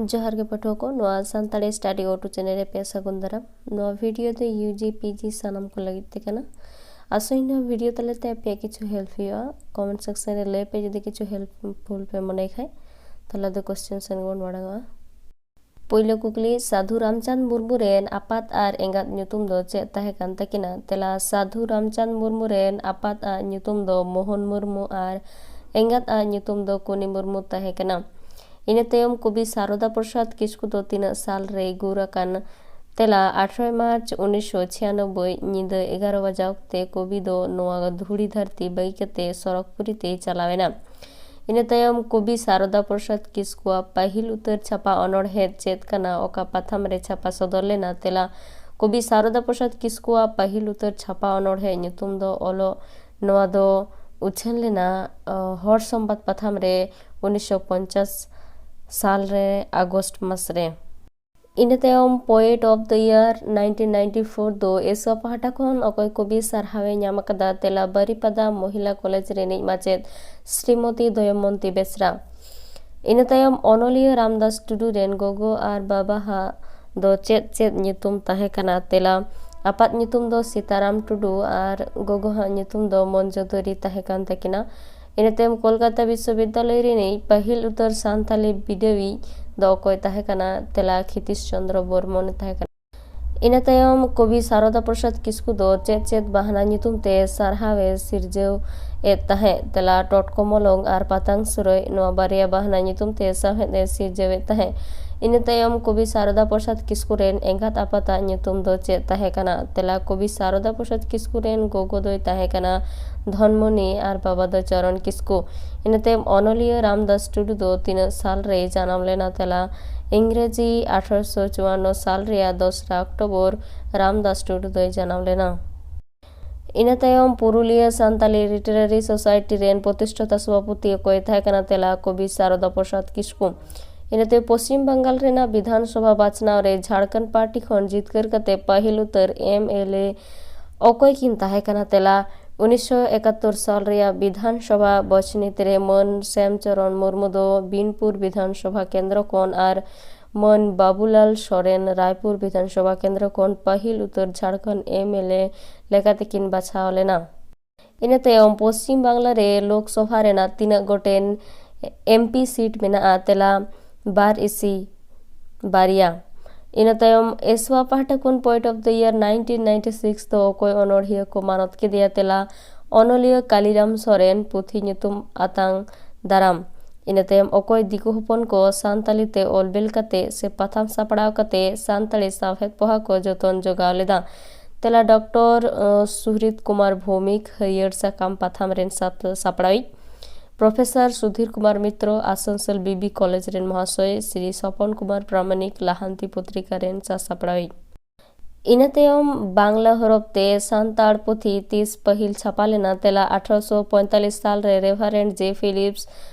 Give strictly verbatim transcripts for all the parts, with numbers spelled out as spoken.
ᱡᱚᱦᱟᱨ ᱜᱮ ᱯᱟᱹᱴᱷᱩᱣᱟᱹ ᱠᱚ, ᱱᱚᱣᱟ ᱥᱟᱱᱛᱟᱲᱤ study auto channel ᱨᱮ ᱟᱯᱮ ᱥᱟᱹᱜᱩᱱ ᱫᱟᱨᱟᱢ᱾ ᱱᱚᱣᱟ video ᱫᱚ U G P G ᱥᱟᱱᱟᱢ ᱠᱚ ᱞᱟᱹᱜᱤᱫ ᱛᱮ ᱠᱟᱱᱟ᱾ ᱟᱥᱚᱜ ᱟᱹᱧ ᱱᱚᱣᱟ video ᱛᱟᱞᱟᱛᱮ ᱟᱯᱮᱭᱟᱜ ᱠᱤᱪᱷᱩ help ᱦᱩᱭᱩᱜᱼᱟ᱾ Comment section ᱨᱮ ᱞᱟᱹᱭ ᱯᱮ ᱡᱩᱫᱤ ᱠᱤᱪᱷᱩ helpful ᱯᱮ ᱢᱚᱱᱮ ᱠᱷᱟᱡ᱾ ᱛᱟᱦᱞᱮ ᱫᱚ question ᱥᱮᱱ ᱜᱮᱵᱚᱱ ᱢᱟᱲᱟᱝᱚᱜᱼᱟ᱾ ᱯᱳᱭᱞᱳ ᱠᱩᱠᱞᱤ, ᱥᱟᱹᱫᱷᱩ ᱨᱟᱢᱪᱟᱸᱫᱽ ᱢᱩᱨᱢᱩ ᱨᱮᱱ ᱟᱯᱟᱛ ᱟᱨ ᱮᱸᱜᱟᱛ ᱧᱩᱛᱩᱢ ᱫᱚ ᱪᱮᱫ ᱛᱟᱦᱮᱸ ᱠᱟᱱ ᱛᱟᱹᱠᱤᱱᱟ? ᱛᱮᱞᱟ, ᱥᱟᱹᱫᱷᱩ ᱨᱟᱢᱪᱟᱸᱫᱽ ᱢᱩᱨᱢᱩ ᱨᱮᱱ ᱟᱯᱟᱛ ᱟᱜ ᱧᱩᱛᱩᱢ ᱫᱚ ᱢᱳᱦᱚᱱ ᱢᱩᱨᱢᱩ ᱟᱨ ᱮᱸᱜᱟᱛ ᱟᱜ ᱧᱩᱛᱩᱢ ᱫᱚ ᱠᱩᱱᱤ ᱢᱩᱨᱢᱩ ᱛᱟᱦᱮᱸ ᱠᱟᱱᱟ᱾ ᱤᱱᱟᱹ ᱛᱟᱭᱚᱢ ᱠᱚᱵᱤ ᱥᱟᱨᱚᱫᱟ ᱯᱨᱚᱥᱟᱫᱽ ᱠᱤᱥᱠᱩ ᱫᱚ ᱛᱤᱱᱟᱹᱜ ᱥᱟᱞ ᱨᱮᱭ ᱜᱩᱨ ᱟᱠᱟᱱ? ᱛᱮᱞᱟ, ᱟᱴᱷᱨᱚᱭ ᱢᱟᱨᱪ ᱩᱱᱤᱥᱥᱚ ᱪᱷᱤᱭᱟᱱᱚᱵᱵᱳᱭ ᱧᱤᱫᱟᱹ ᱮᱜᱟᱨᱚ ᱵᱟᱡᱟᱣ ᱚᱠᱛᱮ ᱠᱚᱵᱤ ᱫᱚ ᱱᱚᱣᱟ ᱫᱷᱩᱲᱤ ᱫᱷᱟᱹᱨᱛᱤ ᱵᱟᱹᱜᱤ ᱠᱟᱛᱮ ᱥᱚᱨᱚᱜᱽᱯᱩᱨᱤ ᱛᱮᱭ ᱪᱟᱞᱟᱣ ᱮᱱᱟ᱾ ᱤᱱᱟᱹ ᱛᱟᱭᱚᱢ ᱠᱚᱵᱤ ᱥᱟᱨᱚᱫᱟ ᱯᱨᱚᱥᱟᱫᱽ ᱠᱤᱥᱠᱩᱣᱟᱜ ᱯᱟᱹᱦᱤᱞ ᱩᱛᱟᱹᱨ ᱪᱷᱟᱯᱟ ᱚᱱᱚᱬᱦᱮ ᱪᱮᱫ ᱠᱟᱱᱟ? ᱚᱠᱟ ᱯᱟᱛᱷᱟᱢ ᱨᱮ ᱪᱷᱟᱯᱟ ᱥᱚᱫᱚᱨ ᱞᱮᱱᱟ? ᱛᱮᱞᱟ, ᱠᱚᱵᱤ ᱥᱟᱨᱚᱫᱟ ᱯᱨᱚᱥᱟᱫᱽ ᱠᱤᱥᱠᱩᱣᱟᱜ ᱯᱟᱹᱦᱤᱞ ᱩᱛᱟᱹᱨ ᱪᱷᱟᱯᱟ ᱚᱱᱚᱬᱦᱮ ᱧᱩᱛᱩᱢ ᱫᱚ ᱚᱞᱚᱜ᱾ ᱱᱚᱣᱟ ᱫᱚ ᱩᱪᱷᱟᱹᱱ ᱞᱮᱱᱟ, ᱚ, ᱦᱚᱲ ᱥᱚᱢᱵᱟᱫ ᱯᱟᱛᱷᱟᱢ ᱨᱮ ᱩᱱᱤᱥᱥᱚ ᱯᱚᱧᱪᱟᱥ ᱥᱟᱞ ᱨᱮ ᱟᱜᱚᱥᱴ ᱢᱟᱥ ᱨᱮ᱾ ᱤᱱᱟᱹ ᱛᱟᱭᱚᱢ Poet of the Year nineteen ninety-four ᱫᱚ ᱮᱥᱣᱟ ᱯᱟᱦᱴᱟ ᱠᱷᱚᱱ ᱚᱠᱚᱭ ᱠᱚᱵᱤ ᱥᱟᱨᱦᱟᱣ ᱮ ᱧᱟᱢ ᱟᱠᱟᱫᱟ? ᱛᱮᱞᱟ, ᱵᱟᱨᱤᱯᱟᱫᱟ ᱢᱚᱦᱤᱞᱟ ᱠᱚᱞᱮᱡᱽ ᱨᱤᱱᱤᱡ ᱢᱟᱪᱮᱫ ᱥᱨᱤᱢᱚᱛᱤ ᱫᱚᱭᱚᱢᱚᱱᱛᱤ ᱵᱮᱥᱨᱟ᱾ ᱤᱱᱟᱹ ᱛᱟᱭᱚᱢ ᱚᱱᱚᱞᱤᱭᱟᱹ ᱨᱟᱢᱫᱟᱥ ᱴᱩᱰᱩ ᱨᱮᱱ ᱜᱚᱜᱚ ᱟᱨ ᱵᱟᱵᱟᱣᱟᱜ ᱫᱚ ᱪᱮᱫ ᱪᱮᱫ ᱧᱩᱛᱩᱢ ᱛᱟᱦᱮᱸ ᱠᱟᱱᱟ? ᱛᱮᱞᱟ, ᱟᱯᱟᱛ ᱧᱩᱛᱩᱢ ᱫᱚ ᱥᱤᱛᱟᱨᱟᱢ ᱴᱩᱰᱩ ᱟᱨ ᱜᱚᱜᱚᱣᱟᱜ ᱧᱩᱛᱩᱢ ᱫᱚ ᱢᱚᱧᱡᱚᱫᱚᱨᱤ ᱛᱟᱦᱮᱸ ᱠᱟᱱ ᱛᱟᱹᱠᱤᱱᱟ᱾ ᱤᱱᱟᱹ ᱛᱟᱭᱚᱢ ᱠᱳᱞᱠᱟᱛᱟ ᱵᱤᱥᱥᱚᱵᱤᱫᱽᱫᱟᱞᱚᱭ ᱨᱤᱱᱤᱡ ᱯᱟᱹᱦᱤᱞ ᱩᱛᱟᱹᱨ ᱥᱟᱱᱛᱟᱞᱤ ᱵᱤᱰᱟᱹᱣᱤᱡ ᱫᱚ ᱚᱠᱚᱭ ᱛᱟᱦᱮᱸ ᱠᱟᱱᱟ? ᱛᱮᱞᱟ, ᱠᱷᱤᱛᱤᱥ ᱪᱚᱱᱫᱨᱚ ᱵᱚᱨᱢᱚᱱ ᱮ ᱛᱟᱦᱮᱸ ᱠᱟᱱᱟ᱾ ᱤᱱᱟᱹ ᱛᱟᱭᱚᱢ ᱠᱚᱵᱤ ᱥᱟᱨᱚᱫᱟ ᱯᱨᱚᱥᱟᱫᱽ ᱠᱤᱥᱠᱩ ᱫᱚ ᱪᱮᱫ ᱪᱮᱫ ᱵᱟᱦᱱᱟ ᱧᱩᱛᱩᱢ ᱛᱮ ᱥᱟᱨᱦᱟᱣ ᱮ ᱥᱤᱨᱡᱟᱹᱣ ᱮᱫ ᱛᱟᱦᱮᱸᱫ? ᱛᱮᱞᱟ, ᱴᱚᱴᱠᱚ ᱢᱚᱞᱚᱝ ᱟᱨ ᱯᱟᱛᱟᱝ ᱥᱩᱨᱟᱹᱭ, ᱱᱚᱣᱟ ᱵᱟᱨᱭᱟ ᱵᱟᱦᱱᱟ ᱧᱩᱛᱩᱢ ᱛᱮ ᱥᱟᱶᱦᱮᱫ ᱮ ᱥᱤᱨᱡᱟᱹᱣ ᱮᱫ ᱛᱟᱦᱮᱸᱫ᱾ ᱤᱱᱟᱹ ᱛᱟᱭᱚᱢ ᱠᱚᱵᱤ ᱥᱟᱨᱚᱫᱟ ᱯᱨᱚᱥᱟᱫᱽ ᱠᱤᱥᱠᱩ ᱨᱮᱱ ᱮᱸᱜᱟᱛ ᱟᱯᱟᱛᱟᱜ ᱧᱩᱛᱩᱢ ᱫᱚ ᱪᱮᱫ ᱛᱟᱦᱮᱸ ᱠᱟᱱᱟ? ᱛᱮᱞᱟ, ᱠᱚᱵᱤ ᱥᱟᱨᱚᱫᱟ ᱯᱨᱚᱥᱟᱫᱽ ᱠᱤᱥᱠᱩ ᱨᱮᱱ ᱜᱚᱜᱚ ᱫᱚᱭ ᱛᱟᱦᱮᱸ ᱠᱟᱱᱟ ᱫᱷᱚᱱᱢᱚᱱᱤ ᱟᱨ ᱵᱟᱵᱟ ᱫᱚ ᱪᱚᱨᱚᱱ ᱠᱤᱥᱠᱩ᱾ ᱤᱱᱟᱹ ᱛᱟᱭᱚᱢ ᱚᱱᱚᱞᱤᱭᱟᱹ ᱨᱟᱢᱫᱟᱥ ᱴᱩᱰᱩ ᱫᱚ ᱛᱤᱱᱟᱹᱜ ᱥᱟᱞ ᱨᱮᱭ ᱡᱟᱱᱟᱢ ᱞᱮᱱᱟ? ᱛᱮᱞᱟ, ᱤᱝᱨᱮᱡᱤ ᱟᱴᱷᱨᱚᱥᱚ ᱪᱩᱣᱟᱱᱱᱚ ᱥᱟᱞ ᱨᱮᱭᱟᱜ ᱫᱚᱥᱨᱟ ᱚᱠᱴᱳᱵᱚᱨ ᱨᱟᱢᱫᱟᱥ ᱴᱩᱰᱩ ᱫᱚᱭ ᱡᱟᱱᱟᱢ ᱞᱮᱱᱟ᱾ ᱤᱱᱟᱹ ᱛᱟᱭᱚᱢ ᱯᱩᱨᱩᱞᱤᱭᱟᱹ ᱥᱟᱱᱛᱟᱞᱤ ᱞᱤᱴᱟᱨᱟᱨᱤ ᱥᱳᱥᱟᱭᱴᱤ ᱨᱮᱱ ᱯᱨᱚᱛᱤᱥᱴᱷᱟᱛᱟ ᱥᱚᱵᱷᱟᱯᱚᱛᱤ ᱚᱠᱚᱭ ᱛᱟᱦᱮᱸ ᱠᱟᱱᱟ? ᱛᱮᱞᱟ, ᱠᱚᱵᱤ ᱥᱟᱨᱚᱫᱟ ᱯᱨᱚᱥᱟᱫᱽ ᱠᱤᱥᱠᱩ᱾ ᱤᱱᱟᱹᱛᱮ ᱯᱚᱥᱪᱤᱢ ᱵᱟᱝᱜᱟᱞ ᱨᱮᱱᱟᱜ ᱵᱤᱫᱷᱟᱱ ᱥᱚᱵᱷᱟ ᱵᱟᱪᱷᱱᱟᱣ ᱨᱮ ᱡᱷᱟᱲᱠᱷᱚᱸᱰ ᱯᱟᱨᱴᱤ ᱠᱷᱚᱱ ᱡᱤᱛᱠᱟᱹᱨ ᱠᱟᱛᱮ ᱯᱟᱹᱦᱤᱞ ᱩᱛᱟᱹᱨ M L A ᱚᱠᱚᱭ ᱠᱤᱱ ᱛᱟᱦᱮᱸ ᱠᱟᱱᱟ? ᱛᱮᱞᱟ, ᱩᱱᱤᱥᱥᱚ ᱮᱠᱟᱛᱛᱳᱨ ᱥᱟᱞ ᱨᱮᱭᱟᱜ ᱵᱤᱫᱷᱟᱱ ᱥᱚᱵᱷᱟ ᱵᱟᱪᱷᱱᱤᱛ ᱨᱮ ᱢᱟᱹᱱ ᱥᱮᱢᱪᱚᱨᱚᱱ ᱢᱩᱨᱢᱩ ᱫᱚ ᱵᱤᱱᱯᱩᱨ ᱵᱤᱫᱷᱟᱱ ᱥᱚᱵᱷᱟ ᱠᱮᱱᱫᱨᱚ ᱠᱷᱚᱱ ᱟᱨ ᱢᱟᱹᱱ ᱵᱟᱵᱩᱞᱟᱞ ᱥᱚᱨᱮᱱ ᱨᱟᱭᱯᱩᱨ ᱵᱤᱫᱷᱟᱱ ᱥᱚᱵᱷᱟ ᱠᱮᱱᱫᱨᱚ ᱠᱷᱚᱱ ᱯᱟᱹᱦᱤᱞ ᱩᱛᱟᱹᱨ ᱡᱷᱟᱲᱠᱷᱚᱸᱰ ᱮᱢ ᱮᱞ ᱮ ᱞᱮᱠᱟᱛᱮ ᱠᱤᱱ ᱵᱟᱪᱷᱟᱣ ᱞᱮᱱᱟ᱾ ᱤᱱᱟᱹ ᱛᱟᱭᱚᱢ ᱯᱚᱥᱪᱤᱢ ᱵᱟᱝᱞᱟ ᱨᱮ ᱞᱳᱠ ᱥᱚᱵᱷᱟ ᱨᱮᱱᱟᱜ ᱛᱤᱱᱟᱹᱜ ᱜᱚᱴᱮᱱ ᱮᱢ ᱯᱤ ᱥᱤᱴ ᱢᱮᱱᱟᱜᱼᱟ? ᱛᱮᱞᱟ, ᱵᱟᱨ ᱤᱥᱤ ᱵᱟᱨᱭᱟ᱾ ᱤᱱᱟᱹ ᱛᱟᱭᱚᱢ ᱮᱥᱣᱟ ᱯᱟᱦᱴᱟ ᱠᱷᱚᱱ Poet of the Year nineteen ninety six ᱫᱚ ᱚᱠᱚᱭ ᱚᱱᱚᱬᱦᱤᱭᱟᱹ ᱠᱚ ᱢᱟᱱᱚᱛ ᱠᱮᱫᱮᱭᱟ? ᱛᱮᱞᱟ, ᱚᱱᱚᱞᱤᱭᱟᱹ ᱠᱟᱞᱤᱨᱟᱢ ᱥᱚᱨᱮᱱ, ᱯᱩᱛᱷᱤ ᱧᱩᱛᱩᱢ ᱟᱛᱟᱝ ᱫᱟᱨᱟᱢ᱾ ᱤᱱᱟᱹ ᱛᱟᱭᱚᱢ ᱚᱠᱚᱭ ᱫᱤᱠᱩ ᱦᱚᱯᱚᱱ ᱠᱚ ᱥᱟᱱᱛᱟᱞᱤ ᱛᱮ ᱚᱞ ᱵᱮᱞ ᱠᱟᱛᱮ ᱥᱮ ᱯᱟᱛᱷᱟᱢ ᱥᱟᱯᱲᱟᱣ ᱠᱟᱛᱮ ᱥᱟᱱᱛᱟᱲᱤ ᱥᱟᱶᱦᱮᱫ ᱯᱚᱦᱟ ᱠᱚ ᱡᱚᱛᱚᱱ ᱡᱚᱜᱟᱣ ᱞᱮᱫᱟ? ᱛᱮᱞᱟ, ᱰᱚᱠᱴᱚᱨ ᱥᱩᱦᱨᱤᱛ ᱠᱩᱢᱟᱨ ᱵᱷᱳᱣᱢᱤᱠ, ᱦᱟᱹᱨᱭᱟᱹᱲ ᱥᱟᱠᱟᱢ ᱯᱟᱛᱷᱟᱢ ᱨᱮᱱ ᱥᱟᱯ-, ᱥᱟᱯᱲᱟᱣᱤᱡ᱾ Professor Sudhir Kumar Mitra, Asansol B B college ᱨᱮᱱ ᱢᱚᱦᱟᱥᱚᱭ, ᱥᱨᱤ ᱥᱚᱯᱚᱱ ᱠᱩᱢᱟᱨ ᱯᱨᱟᱢᱟᱱᱤᱠ, ᱞᱟᱦᱟᱱᱛᱤ ᱯᱚᱛᱨᱤᱠᱟ ᱨᱮᱱ ᱥᱟᱥᱟᱯᱲᱟᱣᱤᱡ᱾ ᱤᱱᱟᱹ ᱛᱟᱭᱚᱢ ᱵᱟᱝᱞᱟ ᱦᱚᱨᱚᱯ ᱛᱮ ᱥᱟᱱᱛᱟᱲ ᱯᱩᱛᱷᱤ ᱛᱤᱥ ᱯᱟᱹᱦᱤᱞ ᱪᱷᱟᱯᱟ ᱞᱮᱱᱟ? ᱛᱮᱞᱟ, ᱟᱴᱷᱨᱚᱥᱚ ᱯᱚᱸᱭᱛᱟᱞᱤᱥ ᱥᱟᱞ ᱨᱮ ᱨᱮᱵᱷᱟᱨᱮᱱᱰ ᱡᱮ ᱯᱷᱤᱞᱤᱯᱥ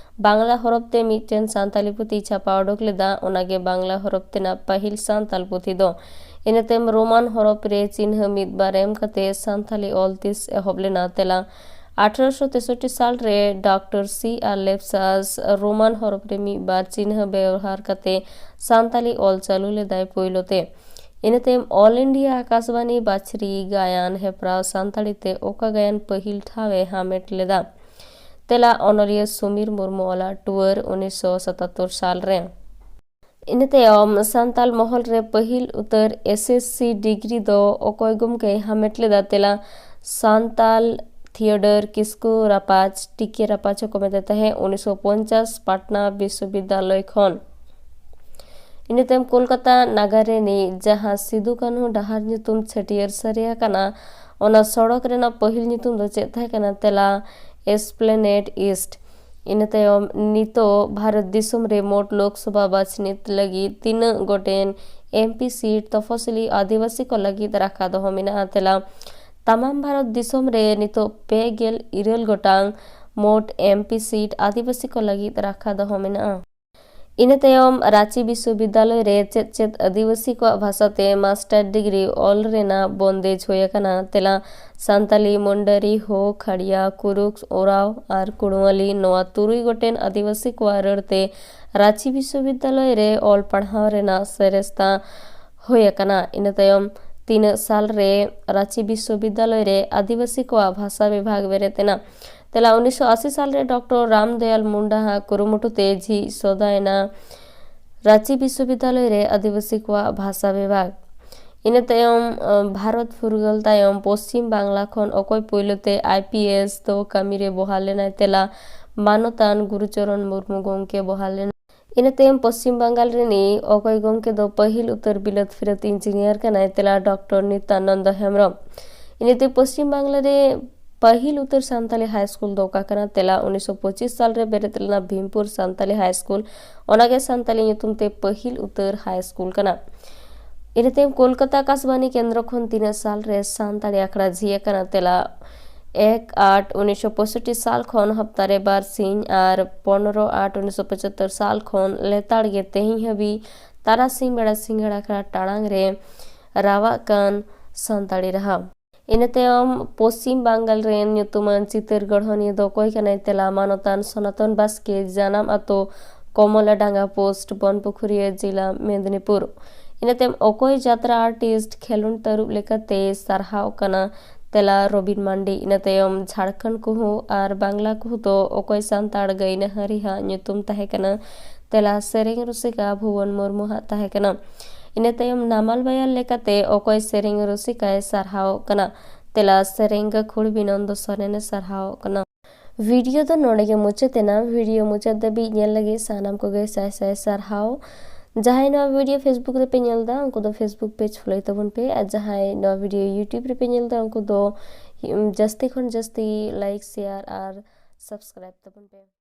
ᱵᱟᱝᱞᱟ ᱦᱚᱨᱚᱯ ᱛᱮ ᱢᱤᱫᱴᱮᱱ ᱥᱟᱱᱛᱟᱞᱤ ᱯᱩᱛᱷᱤ ᱪᱷᱟᱯᱟ ᱚᱰᱚᱠ ᱞᱮᱫᱟ᱾ ᱚᱱᱟᱜᱮ ᱵᱟᱝᱞᱟ ᱦᱚᱨᱚᱯ ᱛᱮᱱᱟᱜ ᱯᱟᱹᱦᱤᱞ ᱥᱟᱱᱛᱟᱞ ᱯᱩᱛᱷᱤ ᱫᱚ᱾ ᱤᱱᱟᱹ ᱛᱟᱭᱚᱢ ᱨᱳᱢᱟᱱ ᱦᱚᱨᱚᱯ ᱨᱮ ᱪᱤᱱᱦᱟᱹ ᱢᱤᱫ ᱵᱟᱨ ᱮᱢ ᱠᱟᱛᱮ ᱥᱟᱱᱛᱟᱞᱤ ᱚᱞ ᱛᱤᱥ ᱮᱦᱚᱵ ᱞᱮᱱᱟ? ᱛᱮᱞᱟ, ᱟᱴᱷᱨᱚᱥᱚ ᱛᱮᱥᱚᱴᱴᱤ ᱥᱟᱞ ᱨᱮ ᱰᱚᱠᱴᱚᱨ ᱥᱤ ᱟᱨ ᱞᱮᱯᱥᱟᱥ ᱨᱳᱢᱟᱱ ᱦᱚᱨᱚᱯ ᱨᱮ ᱢᱤᱫ ᱵᱟᱨ ᱪᱤᱱᱦᱟᱹ ᱵᱮᱣᱦᱟᱨ ᱠᱟᱛᱮ ᱥᱟᱱᱛᱟᱞᱤ ᱚᱞ ᱪᱟᱹᱞᱩ ᱞᱮᱫᱟᱭ ᱯᱳᱭᱞᱳ ᱛᱮ᱾ ᱤᱱᱟᱹ ᱛᱟᱭᱚᱢ ᱚᱞ ᱤᱱᱰᱤᱭᱟ ᱟᱠᱟᱥᱵᱟᱱᱤ ᱵᱟᱪᱷᱨᱤ ᱜᱟᱭᱟᱱ ᱦᱮᱯᱨᱟᱣ ᱥᱟᱱᱛᱟᱲᱤ ᱛᱮ ᱚᱠᱟ ᱜᱟᱭᱟᱱ ᱯᱟᱹᱦᱤᱞ ᱴᱷᱟᱶ ᱮ ᱦᱟᱢᱮᱴ ᱞᱮᱫᱟ? ᱛᱮᱞᱟ, ᱚᱱᱚᱞᱤᱭᱟᱹ ᱥᱩᱢᱤᱨ ᱢᱩᱨᱢᱩ ᱚᱞᱟᱜ ᱴᱩᱣᱟᱹᱨ, ᱩᱱᱤᱥᱥᱚ ᱥᱟᱛᱟᱛᱛᱳᱨ ᱥᱟᱞ ᱨᱮ᱾ ᱤᱱᱟᱹ ᱛᱟᱭᱚᱢ ᱥᱟᱱᱛᱟᱲ ᱢᱚᱦᱚᱞ ᱨᱮ ᱯᱟᱹᱦᱤᱞ ᱩᱛᱟᱹᱨ ᱮᱥ ᱮᱥ ᱥᱤ ᱰᱤᱜᱽᱨᱤ ᱫᱚ ᱚᱠᱚᱭ ᱜᱚᱢᱠᱮᱭ ᱦᱟᱢᱮᱴ ᱞᱮᱫᱟ? ᱛᱮᱞᱟ, ᱥᱟᱱᱛᱟᱞ ᱛᱷᱤᱭᱳᱰᱚᱨ ᱠᱤᱥᱠᱩ ᱨᱟᱯᱟᱡᱽ, ᱴᱤ ᱠᱮ ᱨᱟᱯᱟᱡᱽ ᱦᱚᱸᱠᱚ ᱢᱮᱛᱟᱭ ᱛᱟᱦᱮᱸᱫ, ᱩᱱᱤᱥᱥᱚ ᱯᱚᱧᱪᱟᱥ, ᱯᱟᱴᱱᱟ ᱵᱤᱥᱥᱚᱵᱤᱫᱽᱫᱟᱞᱚᱭ ᱠᱷᱚᱱ᱾ ᱤᱱᱟᱹ ᱛᱟᱭᱚᱢ ᱠᱳᱞᱠᱟᱛᱟ ᱱᱟᱜᱟᱨ ᱨᱤᱱᱤᱡ ᱡᱟᱦᱟᱸ ᱥᱤᱫᱩ ᱠᱟᱹᱱᱦᱩ ᱰᱟᱦᱟᱨ ᱧᱩᱛᱩᱢ ᱪᱷᱟᱹᱴᱭᱟᱹᱨ ᱥᱟᱹᱨᱤ ᱟᱠᱟᱱᱟ, ᱚᱱᱟ ᱥᱚᱲᱚᱠ ᱨᱮᱱᱟᱜ ᱯᱟᱹᱦᱤᱞ ᱧᱩᱛᱩᱢ ᱫᱚ ᱪᱮᱫ ᱛᱟᱦᱮᱸ ᱠᱟᱱᱟ? ᱛᱮᱞᱟ, ᱮᱥᱯᱞᱮᱱᱮᱰ ᱤᱥᱴ᱾ ᱤᱱᱟᱹ ᱛᱟᱭᱚᱢ ᱱᱤᱛᱚᱜ ᱵᱷᱟᱨᱚᱛ ᱫᱤᱥᱚᱢ ᱨᱮ ᱢᱳᱴ ᱞᱳᱠᱥᱚᱵᱷᱟ ᱵᱟᱪᱷᱱᱤᱛ ᱞᱟᱹᱜᱤᱫ ᱛᱤᱱᱟᱹᱜ ᱜᱚᱴᱮᱱ ᱮᱢ ᱯᱤ ᱥᱤᱴ ᱛᱚᱯᱷᱚᱥᱤᱞᱤ ᱟᱹᱫᱤᱵᱟᱹᱥᱤ ᱠᱚ ᱞᱟᱹᱜᱤᱫ ᱨᱟᱠᱷᱟ ᱫᱚᱦᱚ ᱢᱮᱱᱟᱜᱼᱟ? ᱛᱮᱞᱟ, ᱛᱟᱢᱟᱢ ᱵᱷᱟᱨᱚᱛ ᱫᱤᱥᱚᱢ ᱨᱮ ᱱᱤᱛᱚᱜ ᱯᱮ ᱜᱮᱞ ᱤᱨᱟᱹᱞ ᱜᱚᱴᱟᱝ ᱢᱳᱴ ᱮᱢ ᱯᱤ ᱥᱤᱴ ᱟᱹᱫᱤᱵᱟᱹᱥᱤ ᱠᱚ ᱞᱟᱹᱜᱤᱫ ᱨᱟᱠᱷᱟ ᱫᱚᱦᱚ ᱢᱮᱱᱟᱜᱼᱟ᱾ ᱤᱱᱟᱹ ᱛᱟᱭᱚᱢ ᱨᱟᱸᱪᱤ ᱵᱤᱥᱥᱚᱵᱤᱫᱽᱫᱟᱞᱚᱭ ᱨᱮ ᱪᱮᱫ ᱪᱮᱫ ᱟᱹᱫᱤᱵᱟᱹᱥᱤ ᱠᱚᱣᱟᱜ ᱵᱷᱟᱥᱟ ᱛᱮ ᱢᱟᱥᱴᱟᱨ ᱰᱤᱜᱽᱨᱤ ᱚᱞ ᱨᱮᱱᱟᱜ ᱵᱚᱱᱫᱮᱡᱽ ᱦᱩᱭ ᱟᱠᱟᱱᱟ? ᱛᱮᱞᱟ: ᱥᱟᱱᱛᱟᱞᱤ, ᱢᱩᱱᱰᱟᱨᱤ, ᱦᱳ, ᱠᱷᱟᱲᱤᱭᱟ, ᱠᱩᱨᱩᱠ, ᱳᱨᱟᱣ ᱟᱨ ᱠᱩᱲᱩᱣᱟᱞᱤ, ᱱᱚᱣᱟ ᱛᱩᱨᱩᱭ ᱜᱚᱴᱮᱱ ᱟᱹᱫᱤᱵᱟᱹᱥᱤ ᱠᱚᱣᱟᱜ ᱨᱟᱹᱲ ᱛᱮ ᱨᱟᱸᱪᱤ ᱵᱤᱥᱥᱚᱵᱤᱫᱽᱫᱟᱞᱚᱭ ᱨᱮ ᱚᱞ ᱯᱟᱲᱦᱟᱣ ᱨᱮᱱᱟᱜ ᱥᱮᱨᱮᱥᱛᱟ ᱦᱩᱭ ᱟᱠᱟᱱᱟ᱾ ᱤᱱᱟᱹ ᱛᱟᱭᱚᱢ ᱛᱤᱱᱟᱹᱜ ᱥᱟᱞ ᱨᱮ ᱨᱟᱸᱪᱤ ᱵᱤᱥᱥᱚᱵᱤᱫᱽᱫᱟᱞᱚᱭ ᱨᱮ ᱟᱹᱫᱤᱵᱟᱹᱥᱤ ᱠᱚᱣᱟᱜ ᱵᱷᱟᱥᱟ ᱵᱤᱵᱷᱟᱜᱽ ᱵᱮᱨᱮᱫ ᱮᱱᱟ? ᱛᱮᱞᱟ: ᱩᱱᱤᱥᱥᱚ ᱟᱥᱤ ᱥᱟᱞ ᱨᱮ ᱰᱚᱠᱴᱚᱨ ᱨᱟᱢ ᱫᱚᱭᱟᱞ ᱢᱩᱱᱰᱟ ᱦᱟᱜ ᱠᱩᱨᱩᱢᱩᱴᱩ ᱛᱮ ᱡᱷᱤᱡ ᱥᱚᱫᱟᱭᱮᱱᱟ ᱨᱟᱸᱪᱤ ᱵᱤᱥᱥᱚᱵᱤᱫᱽᱫᱟᱞᱚᱭ ᱨᱮ ᱟᱹᱫᱤᱵᱟᱹᱥᱤ ᱠᱚᱣᱟᱜ ᱵᱷᱟᱥᱟ ᱵᱤᱵᱷᱟᱜᱽ᱾ ᱤᱱᱟᱹ ᱛᱟᱭᱚᱢ, ᱟᱸ, ᱵᱷᱟᱨᱚᱛ ᱯᱷᱩᱨᱜᱟᱹᱞ ᱛᱟᱭᱚᱢ ᱯᱚᱥᱪᱤᱢ ᱵᱟᱝᱞᱟ ᱠᱷᱚᱱ ᱚᱠᱚᱭ ᱯᱳᱭᱞᱳ ᱛᱮ ᱟᱭ ᱯᱤ ᱮᱥ ᱫᱚ ᱠᱟᱹᱢᱤ ᱨᱮ ᱵᱚᱦᱟᱞ ᱞᱮᱱᱟᱭ? ᱛᱮᱞᱟ: ᱢᱟᱱᱚᱛᱟᱱ ᱜᱩᱨᱩᱪᱚᱨᱚᱱ ᱢᱩᱨᱢᱩ ᱜᱚᱢᱠᱮ ᱵᱚᱦᱟᱞ ᱞᱮᱱᱟ᱾ ᱤᱱᱟᱹ ᱛᱟᱭᱚᱢ ᱯᱚᱥᱪᱤᱢ ᱵᱟᱝᱜᱟᱞ ᱨᱤᱱᱤᱡ ᱚᱠᱚᱭ ᱜᱚᱢᱠᱮ ᱫᱚ ᱯᱟᱹᱦᱤᱞ ᱩᱛᱟᱹᱨ ᱵᱤᱞᱟᱹᱛ ᱯᱷᱤᱨᱟᱹᱛ ᱤᱧᱡᱤᱱᱤᱭᱟᱨ ᱠᱟᱱᱟᱭ? ᱛᱮᱞᱟ: ᱰᱚᱠᱴᱚᱨ ᱱᱤᱛᱭᱟᱱᱚᱱᱫᱚ ᱦᱮᱢᱵᱨᱚᱢ᱾ ᱤᱱᱟᱹᱛᱮ ᱯᱚᱥᱪᱤᱢ ᱵᱟᱝᱞᱟ ᱨᱮ ᱯᱟᱹᱦᱤᱞ ᱩᱛᱟᱹᱨ ᱥᱟᱱᱛᱟᱞᱤ ᱦᱟᱭ ᱥᱠᱩᱞ ᱫᱚ ᱚᱠᱟ ᱠᱟᱱᱟ? ᱛᱮᱞᱟ: ᱩᱱᱤᱥᱥᱚ ᱯᱚᱸᱪᱤᱥ ᱥᱟᱞ ᱨᱮ ᱵᱮᱨᱮᱫ ᱞᱮᱱᱟ ᱵᱷᱤᱢᱯᱩᱨ ᱥᱟᱱᱛᱟᱞᱤ ᱦᱟᱭ ᱥᱠᱩᱞ᱾ ᱚᱱᱟᱜᱮ ᱥᱟᱱᱛᱟᱞᱤ ᱧᱩᱛᱩᱢ ᱛᱮ ᱯᱟᱹᱦᱤᱞ ᱩᱛᱟᱹᱨ ᱦᱟᱭ ᱥᱠᱩᱞ ᱠᱟᱱᱟ᱾ ᱤᱱᱟᱹ ᱛᱟᱭᱚᱢ ᱠᱳᱞᱠᱟᱛᱟ ᱟᱠᱟᱥᱵᱟᱱᱤ ᱠᱮᱱᱫᱨᱚ ᱠᱷᱚᱱ ᱛᱤᱱᱟᱹᱜ ᱥᱟᱞ ᱨᱮ ᱥᱟᱱᱛᱟᱲᱤ ᱟᱠᱷᱲᱟ ᱡᱷᱤᱡ ᱟᱠᱟᱱᱟ? ᱛᱮᱞᱟ: ᱮᱠ ᱟᱴ ᱩᱱᱤᱥᱥᱚ ᱯᱚᱸᱭᱥᱚᱴᱴᱤ ᱥᱟᱞ ᱠᱷᱚᱱ ᱦᱟᱯᱛᱟ ᱨᱮ ᱵᱟᱨ ᱥᱤᱧ ᱟᱨ ᱯᱚᱱᱨᱚ ᱟᱴ ᱩᱱᱤᱥᱥᱚ ᱯᱚᱸᱪᱟᱛᱛᱳᱨ ᱥᱟᱞ ᱠᱷᱚᱱ ᱞᱮᱛᱟᱲ ᱜᱮ ᱛᱮᱦᱮᱧ ᱦᱟᱹᱵᱤᱡ ᱛᱟᱨᱟᱥᱤᱧ ᱵᱮᱲᱟ ᱥᱤᱸᱜᱟᱹᱲ ᱟᱠᱷᱲᱟ ᱴᱟᱲᱟᱝ ᱨᱮ ᱨᱟᱣᱟᱜ ᱠᱟᱱ ᱥᱟᱱᱛᱟᱲᱤ ᱨᱟᱦᱟ᱾ ᱤᱱᱟᱹ ᱛᱟᱭᱚᱢ ᱯᱚᱥᱪᱤᱢ ᱵᱟᱝᱜᱟᱞ ᱨᱮᱱ ᱧᱩᱛᱩᱢᱟᱱ ᱪᱤᱛᱟᱹᱨ ᱜᱚᱲᱦᱚᱱᱤᱭᱟᱹ ᱫᱚ ᱚᱠᱚᱭ ᱠᱟᱱᱟᱭ? ᱛᱮᱞᱟ: ᱢᱟᱱᱚᱛᱟᱱ ᱥᱚᱱᱟᱛᱚᱱ ᱵᱟᱥᱠᱮ, ᱡᱟᱱᱟᱢ ᱟᱛᱳ ᱠᱚᱢᱚᱞᱟᱰᱟᱸᱜᱟ ᱯᱳᱥᱴ, ᱵᱚᱱᱯᱩᱠᱷᱩᱨᱤᱭᱟᱹ, ᱡᱮᱞᱟ ᱢᱮᱫᱽᱱᱤᱯᱩᱨ᱾ ᱤᱱᱟᱹ ᱛᱟᱭᱚᱢ ᱚᱠᱚᱭ ᱡᱟᱛᱨᱟ ᱟᱨᱴᱤᱥᱴ ᱠᱷᱮᱞᱳᱸᱰ ᱛᱟᱹᱨᱩᱵ ᱞᱮᱠᱟᱛᱮ ᱥᱟᱨᱦᱟᱣ ᱠᱟᱱᱟ? ᱛᱮᱞᱟ: ᱨᱚᱵᱤᱱ ᱢᱟᱱᱰᱤ᱾ ᱤᱱᱟᱹ ᱛᱟᱭᱚᱢ ᱡᱷᱟᱲᱠᱷᱚᱸᱰ ᱠᱩᱦᱩ ᱟᱨ ᱵᱟᱝᱞᱟ ᱠᱩᱦᱩ ᱫᱚ ᱚᱠᱚᱭ ᱥᱟᱱᱛᱟᱲ ᱜᱟᱭᱱᱟᱦᱟᱹᱨᱤ ᱦᱟᱜ ᱧᱩᱛᱩᱢ ᱛᱟᱦᱮᱸ ᱠᱟᱱᱟ? ᱛᱮᱞᱟ: ᱥᱮᱨᱮᱧ ᱨᱩᱥᱤᱠᱟ ᱵᱷᱩᱵᱚᱱ ᱢᱩᱨᱢᱩ ᱦᱟᱜ ᱛᱟᱦᱮᱸ ᱠᱟᱱᱟ᱾ ᱤᱱᱟᱹ ᱛᱟᱭᱚᱢ ᱱᱟᱢᱟᱞ ᱵᱟᱭᱟᱨ ᱞᱮᱠᱟᱛᱮ ᱚᱠᱚᱭ ᱥᱮᱨᱮᱧ ᱨᱩᱥᱤᱠᱟᱭ ᱥᱟᱨᱦᱟᱣ ᱠᱟᱱᱟ? ᱛᱮᱞᱟ: ᱥᱮᱨᱮᱧ ᱜᱟᱹᱠᱷᱩᱲ ᱵᱤᱱᱚᱱᱫᱚ ᱥᱚᱨᱮᱱᱮ ᱥᱟᱨᱦᱟᱣ ᱠᱟᱱᱟ᱾ ᱵᱷᱤᱰᱤᱭᱳ ᱫᱚ ᱱᱚᱰᱮ ᱜᱮ ᱢᱩᱪᱟᱹᱫ ᱮᱱᱟ᱾ ᱵᱷᱤᱰᱤᱭᱳ ᱢᱩᱪᱟᱹᱫ ᱫᱷᱟᱹᱵᱤᱡ ᱧᱮᱞ ᱞᱟᱹᱜᱤᱫ ᱥᱟᱱᱟᱢ ᱠᱚᱜᱮ ᱥᱟᱭ ᱥᱟᱭ ᱥᱟᱨᱦᱟᱣ᱾ ᱡᱟᱦᱟᱸᱭ ᱱᱚᱣᱟ ᱵᱷᱤᱰᱤᱭᱳ Facebook ᱨᱮᱯᱮ ᱧᱮᱞ ᱮᱫᱟ, ᱩᱱᱠᱩ ᱫᱚ Facebook page follow ᱛᱟᱵᱚᱱ ᱯᱮ, ᱟᱨ ᱡᱟᱦᱟᱸᱭ ᱱᱚᱣᱟ ᱵᱷᱤᱰᱤᱭᱳ YouTube ᱨᱮᱯᱮ ᱧᱮᱞ ᱮᱫᱟ, ᱩᱱᱠᱩ ᱫᱚ, ᱩᱢ, ᱡᱟᱹᱥᱛᱤ ᱠᱷᱚᱱ ᱡᱟᱹᱥᱛᱤ like, share ᱟᱨ subscribe ᱛᱟᱵᱚᱱ ᱯᱮ᱾